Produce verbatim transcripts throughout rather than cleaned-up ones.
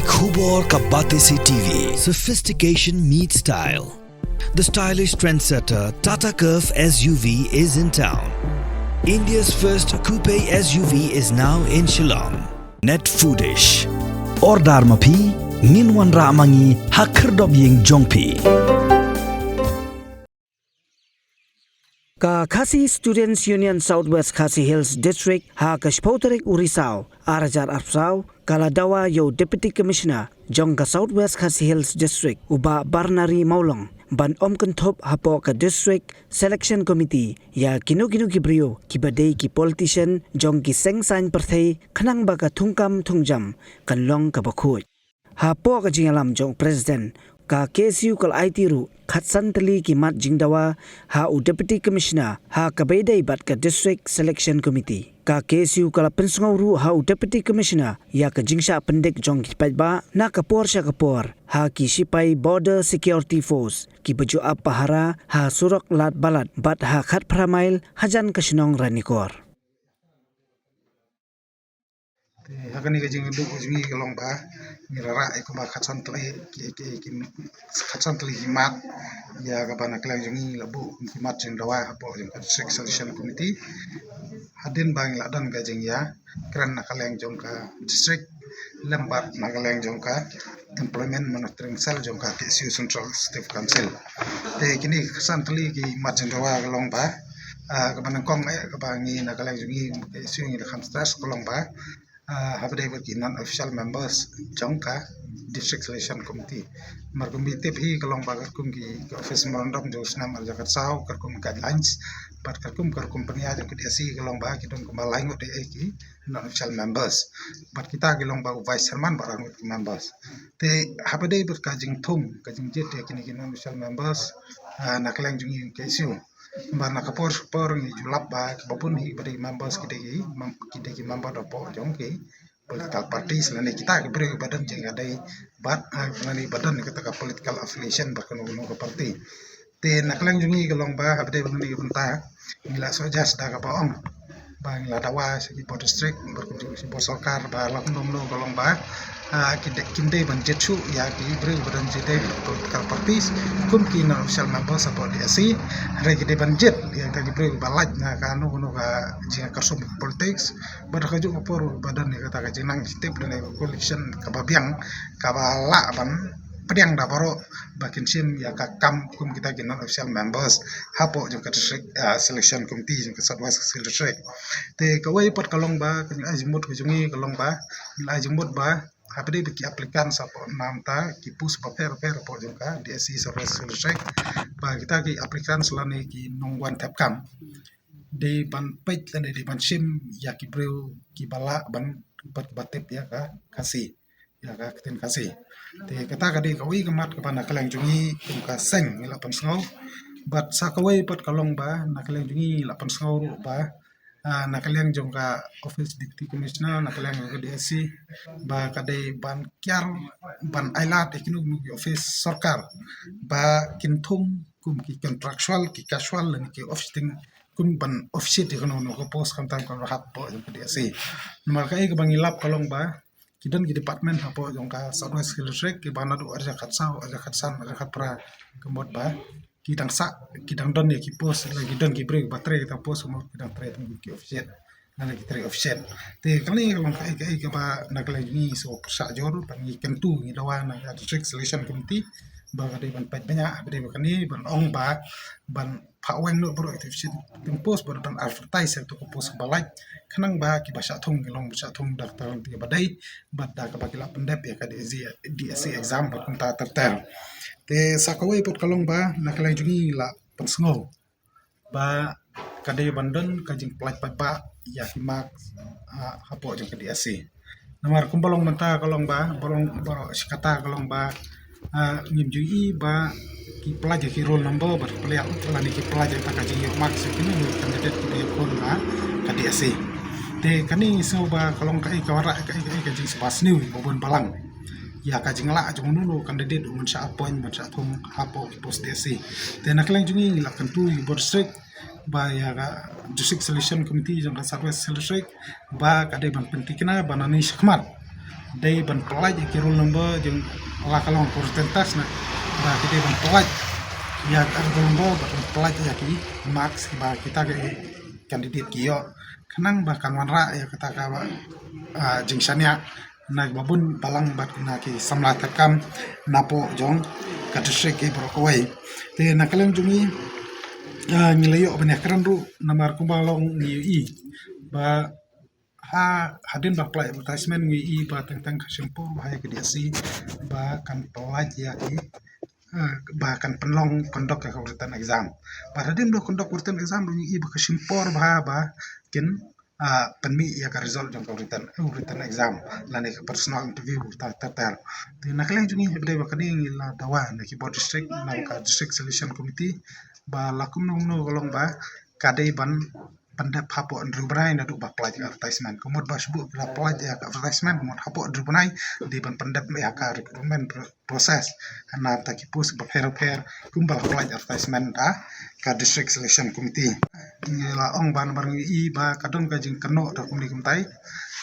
Khubor ka Batesi T V. Sophistication meets style. The stylish trendsetter Tata Curvv S U V is in town. India's first coupe S U V is now in Shillong. Net Foodish. Order ma phi, ngin wanrah ma ngi ha khyrdop ïing jong phi. Ka Khasi Students Union South West Khasi Hills District ha ka shiphew tarik u Risaw ar hajar arphew saw ka la dawa ïa u Deputy Commissioner jong ka South West Khasi Hills District u Bah Barnari Mawlong ban ym kynthup hapoh ka District Selection Committee ïa kino kino ki briew kiba dei ki politician jong ki seng saiñ pyrthei khnang ba ka thungkam thungjam kan long kaba khuid. Hapoh ka jingïalam jong u President, ka K S U ka la aiti ruh khatsan tylli ki mat jingdawa ha u Deputy Commissioner ha kaba ïadei bad ka District Selection Committee. Ka K S U ka la pynsngew ruh ha u Deputy Commissioner ïa ka jingshah pyndik jong ki paidbah na ka por sha ka por ha ki sipai Border Security Force kiba ju ap pahara ha surok Lad Balad bad ha khatphra mail hajan ka shnong Ranikor. Te ha kane ka jingïaduh jong ngi ka long ba ngi la rah ïa kumba khatsan tylli ki, ki, ki, khatsan tylli ki mat ïa kaba na ka liang jong ngi la buh ki mat jingdawa hapoh jong ka District Selection Committee. Hadien ba ngi la don ka jingïakren na ka liang jong ka district lem bad na ka liang jong ka Employment Monitoring Cell jong ka K S U Central Executive Council. Te kine ki khatsan tylli ki mat jingdawa ka long ba, ah, kaba nyngkong eh kaba ngi na ka liang jong ngi K S U ngi la kham stress ka long ba, ah, haba dei bad ki non official members jong ka District Selection Committee. Namar kum ba phi tip hi ka long ba katkum ki, ki office memorandum jong u snem ar hajar khatsaw, katkum guidelines bad katkum, katkum pynïaid jong ka D S C ka long ba ki don kumba lai ngut eh ki non official members. Bad kita ki long ba u vice chairman bad ar ngut ki members. Te haba dei bad ka jingthung, ka jingjied ïa kine ki non official members, ah, na ka liang jong ngi K S U. Namar na ka por sha ka por ngi ju lap ba kiba bun hi ba dei members ki dei ki mem-, ki dei ki member hapoh jong ki political parties lane kita ki briew ba don jingïadei bad, ah, lane ba don kata ka political affiliation bad kano kano ka party. Te na ka liang jong ngi ka long ba haba dei bad kane ka bynta ngi la suggest da kaba ong ba ngi la dawa sha ki bor district bad kum jong ki bor sorkar ba la kumno kumno ka long ba, ah, ki dei, kim dei ban jied shuh ïa ki briew ba don jingïadei political parties kum ki non official members hapoh D S C. Hynrei ki dei ban jied ïa kita ki briew ba lait na kano kano ka jingïakyrshum politics. Bad ha kajuh ka por ba don ïa kata ka jingnang jingtip don ïa ka coalition kaba biang kaba lah ban pdiang da baroh ba kin shim ïa ka kam kum kita ki non official members hapoh jong ka district, ah, selection committee jong ka South West Khasi Hills District. Te kawei pat ka long ba ka jingai jingmut ka jong ngi ka long ba, jingai jingmut ba haba dei bad ki applicants hapoh na bynta ki post bapher bapher hapoh jong ka D S C South West Khasi Hills District, ba kita ki applicants lane ki nongwan thep kam dei ban peit lane dei ban shim ïa ki briew kiba lah ban, bad kiba tip ïa ka Khasi, ïa ka ktien Khasi. Te kata ka dei kawei ka mat kaba na ka liang jong ngi kum ka seng ngi la pynsngew. Bad sa kawei pat ka long ba na ka liang jong ngi la pynsngew ruh ba, ah, na ka liang jong ka office Deputy Commissioner, na ka liang jong ka D S C, ba ka dei ban kiar ban ailad ïa kino kino ki office sorkar ba kin thung kum ki contractual, ki casual lane ki officiating, kum ban officiate ïa kano kano ka post khamtam ka rahap hapoh jong ka D S C. Namar kaei kaba ngi lap ka long ba ki don ki department hapoh jong ka South West Khasi Hills District kiba naduh ar hajar khatsaw, ar hajar khatsan, ar hajar khatphra ka mut ba ki dang sah, ki dang don ïa ki post, lane ki don ki briew ba trei kita post, ka mut ki dang trei tang ki officiate, lane ki trei officiate. Te kane ka long kaei kaei kaba na ka liang jong ngi shu pyrshah jur ban ngi kyntu ngi dawa na ka District Selection Committee ba ka dei ban peit bniah, ba dei ba kane ban ong ba ban phah weng noh baroh ïa ki officiating post bad ban advertise ïa kito ki post ba lait khnang ba kiba shah thung ki long ba shah thung da ka tang kiba dei bad da kaba ki lah pyndep ïa ka D S C, D S C exam bad kumta ter ter. Te sa kawei pat ka long ba na ka liang jong ngi la pynsngew ba ka dei ban don ka jingpyllait paidbah ïa ki mark, ah, hapoh jong ka D S C. Namar kumba long mynta ka long ba, ba long baroh shi katta ka long ba, ah, ngim ju ïohi ba ki pyllait ïa ki roll number bad ki pyllait lane ki pyllait ïa ka jingïoh mark sha kino kino ki candidate kiba ïakhun ha ka D S C. Te kane ngi sngew ba ka long kaei ka wanrah kaei kaei ka jingsngewbha sniew ba bun balang ïa ka jinglah jong uno uno u candidate u ban shah appoint ban shah thung hapoh ki post D S C. Te na ka liang jong ngi ngi la kyntu ïa u Bor District ba ïa ka District Selection Committee jong ka South West Khasi Hills District ba ka dei ban pynthikna ba nangne shakhmat dei ban pynlait ïa ki roll number jong la ka long ka written test na, ba ki dei ban pynlait ïa ka roll number, ban pynlait ïa ki marks ba kita ki candidate ki ïoh, khnang ba kan wanrah ïa kata ka, ah, jingshaniah na ki babun balang bad na ki samla thep kam napoh jong ka district ki baroh kawei. Te na ka liang jong ngi, ah, ngi la ïoh ban ïakren ruh namar kumba long ngi ïohi ba ha, hadien ba pynlait advertisement ngi ïohi ba teng teng ka shim por bha ïa ka DSC ba kan pynlait ïa ki, eh, ba kan pynlong conduct ïa ka written exam. Ba hadien ba conduct written exam ngi ïohi ba ka shim por bha ba kin, ah, pynmih ïa ka result jong ka written, written exam lane ka personal interview ter ter. Te na ka liang jong ngi haba dei ba kane ngi la dawa na ki bor district na ka District Selection Committee ba la kumno kumno ka long ba ka dei ban pyndep hapoh hynriew bnai naduh ba pynlait ïa ka advertisement. Ka mut ba shu buh ba la pynlait ïa ka advertisement, ka mut hapoh hynriew bnai dei ban pyndep ïa ka recruitment pro-, process na bynta ki post bapher bapher kumba la pynlait advertisement da ka District Selection Committee. Ngi la ong ba namar ngi ïohi ba ka don ka jingkynnoh da kumne kumtai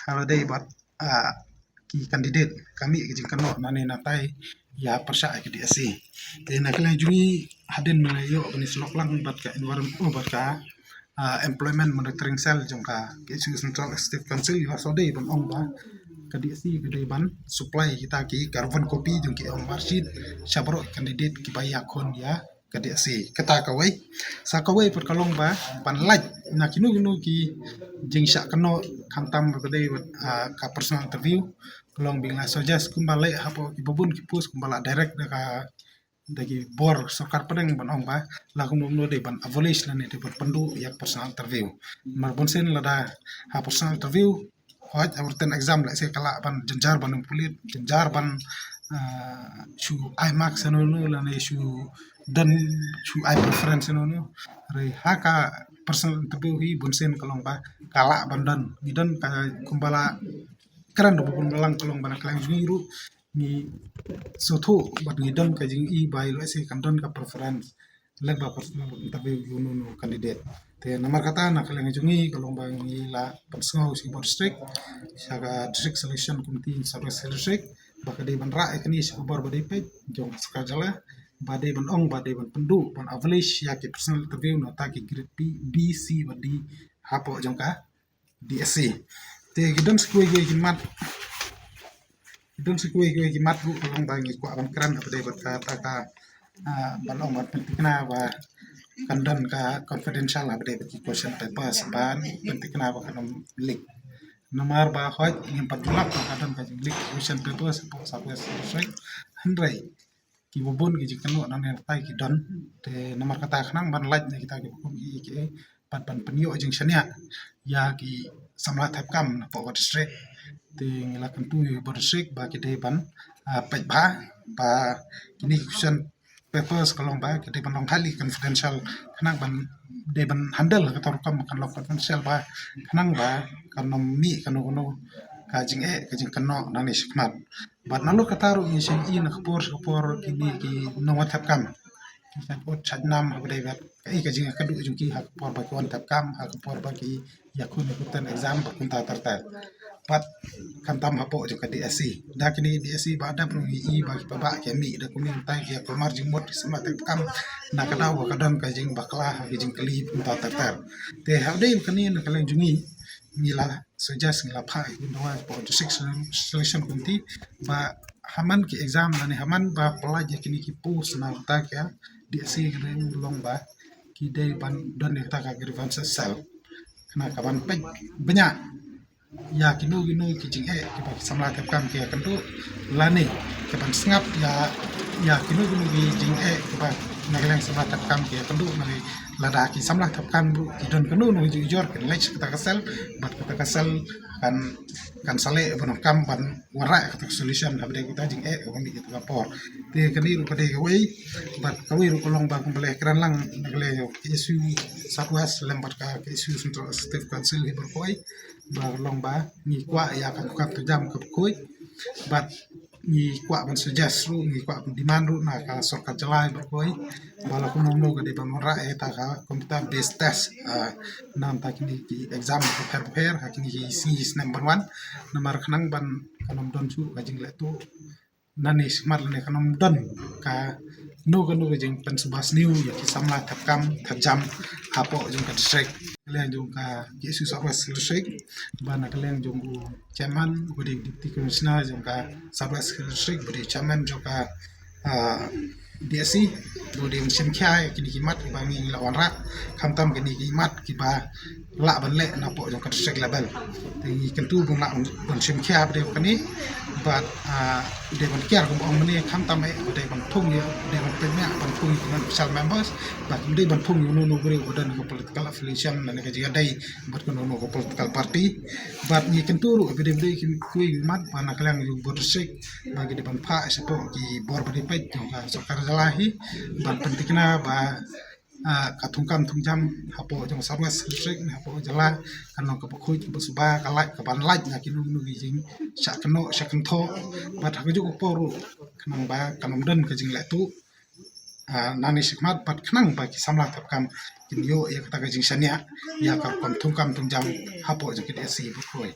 haba dei bad, ah, ki candidate, ka mih ka jingkynnoh nangne nantai ïa pyrshah ïa ka DSC. Te na ka liang jong ngi hadien ba la ïoh ban ïasyllok lang bad ka environment, oh, bad ka, ah, Employment Monitoring Cell jong ka KSU Central Executive Council, ngi la sdang ban ong ba ka DSC ka dei ban supply kita ki carbon copy jong ki marksheet sha baroh candidate kiba ïakhun ïa ka DSC. Kata kawei. Sa kawei pat ka long ba ban lait na kino kino ki jingshah kynnoh khamtam ba ka dei bad, ah, ka personal interview. Ka long ba ngi la suggest kumba leh hapoh ki babun ki post kumba la direct da ka, da ki bor sorkar pdeng ban ong ba la kumno kumno dei ban abolish lane dei ban pynduh ïa ka personal interview. Namar bunsien lada ha personal interview, hooid, ha written exam lehse ka lah ban jynjar ban ym pulit, jynjar ban, ah, shu ai marks hano hano lane shu don, shu ai preference hano hano. Hynrei ha ka personal interview hi bunsien ka long ba ka lah ban don. Ngi don ka kumba la kren da bun balang ka long ba na ka liang jong ngi ruh ngi sngewthuh bad ngi don ka jingïohi ba lehse kan don ka preference lem ba personal interview ïa uno uno candidate. Te namar kata na ka liang jong ngi ka long ba ngi la pynsngew sha ki bor district, sha ka District Selection Committee South West District ba ka dei ban rah ïa kane sha ka bor ba dei peit jong ka sorkar jylla ba dei ban ong ba dei ban pynduh ban abolish ïa ki personal interview na kata ki grade B, B, C bad D hapoh jong ka DSC. Te ki don sa kawei kawei ki mat, ki don sa kawei kawei ki mat ruh ka long ba ngi kwah ban kren haba dei bad kata ka, ah, ban ong ban pynthikna ba kan don ka confidential haba dei bad ki question papers, ban pynthikna ba kan ym leak. Namar ba hooid ngim pat ju lap ba ka don ka jingleak question papers hapoh South West District. Hynrei kiba bun ki jingkynnoh nangne nantai ki don. Te namar kata khnang ban lait na kita kiba kum ki, ki, eh, pat ban pynïoh jingshaniah ïa ki samla thep kam napoh ka district. Te ngi la kyntu ïa ki bor district ba ki dei ban, ah, peit bha ba kine ki question papers ka long ba ki dei ban long highly confidential, khnang ban dei ban handle ha kata rukom kan long confidential ba khnang ba kan ym mih kano kano ka jingeh ka jingkynnoh nangne shakhmat. Bad nalor kata ruh ngi shait ïohi na ka por sha ka por kine ki nongwan thep kam ki shait ud shait nam haba dei bad kaei ka jingïakynduh jong ki ha ka por ba ki wan thep kam, ha ka por ba ki ïakhun ïa ka written exam bad kumta ter ter. Bad khamtam hapoh jong ka DSC, da kine DSC ba dap ruh ngi ïohi ba ki paidbah ki ïa mih da kumne kumtai, ki ïa kulmar jingmut ki samla thep kam na ka daw ba ka don ka jingbakla ha ki jingkylli kumta ter ter. Te haba dei kane na ka liang jong ngi ngi la suggest, ngi la phah ïa ki dawa hapoh District Selection Committee ba ha man ki exam lane ha man ba pynlait ïa kine ki post na kata ka DSC ka dei long ba ki dei ban don ïa kata ka grievances cell. Kane ka ban peit bniah ïa kino kino ki jingeh kiba ki samla thep kam ki ïakynduh lane ka ban sngap ïa, ïa kino kino ki jingeh kiba na ka liang samla thep kam ki ïakynduh, lane lada ki samla thep kam ruh ki don kano kano ka jingujor kin leit sha kata ka cell bad kata ka cell kan, kan sa leh ban ong kam ban wanrah ïa kata ka solution haba dei kata ka jingeh kaba mih kata ka por. Te kane ruh ka dei kawei, bad kawei ruh ka long ba kumba la kren lang na ka liang KSU South West lem bad ka KSU Central Executive Council hi baroh kawei ba long ba ngi kwah ïa ka program ka jam kaba khuid bad ngi kwah ban suggest ruh, ngi kwah ban demand ruh na ka sorkar jylla hi baroh kawei ba la kumno kumno ka dei ban wanrah ïa kata ka computer based test, ah, na bynta kine ki exam bapher bapher ha kine ki sngi snem ban wan, namar khnang ban kan ym don shuh ka jingleh tuh. Nangne shakhmat lane kan ym don kano kano ka jingpynsuba sniew ïa ki samla thep kam thep jam hapoh jong ka district. Ka liang jong ka K S U South West District, ba na ka liang jong u chairman, u dei Deputy Commissioner jong ka South West District, u dei chairman jong ka, ah, D S C, u dei ban shim khia ïa kine ki mat kiba ngi la wanrah, khamtam kine ki mat kiba lah ban leh napoh jong ka district level. Te ngi kyntu ba lah ban shim khia ba dei kane, bad, ah, dei ban kiar kumba ong mynne, khamtam eh ba dei ban thung ïa, dei ban pynmih ban thung ïa ki non official members, bad dei ban thung ïa uno uno u briew uba don ka political affiliation lane ka jingïadei bad kano kano ka political party. Bad ngi kyntu ruh ba dei ba dei ki, kiwei ki mat ba na ka liang jong u bor district ba ki dei ban phah shapoh ki bor ba dei peit jong ka sorkar jylla hi ban pyntikna ba, ah, ka thungkam thungjam hapoh jong South West District ne hapoh jylla kan long kaba khuid, kaba suba, ka lait, kaban lait na kino kino ki jingshah kynnoh shah kynthoh. Bad ha kajuh ka por ruh khnang ba kan ym don ka jingleh tuh, ah, nangne shakhmat, bad khnang ba ki samla thep kam kin ïoh ïa kata ka jingshaniah ïa ka rukom thungkam thungjam hapoh jong ka D S C Butkhroi.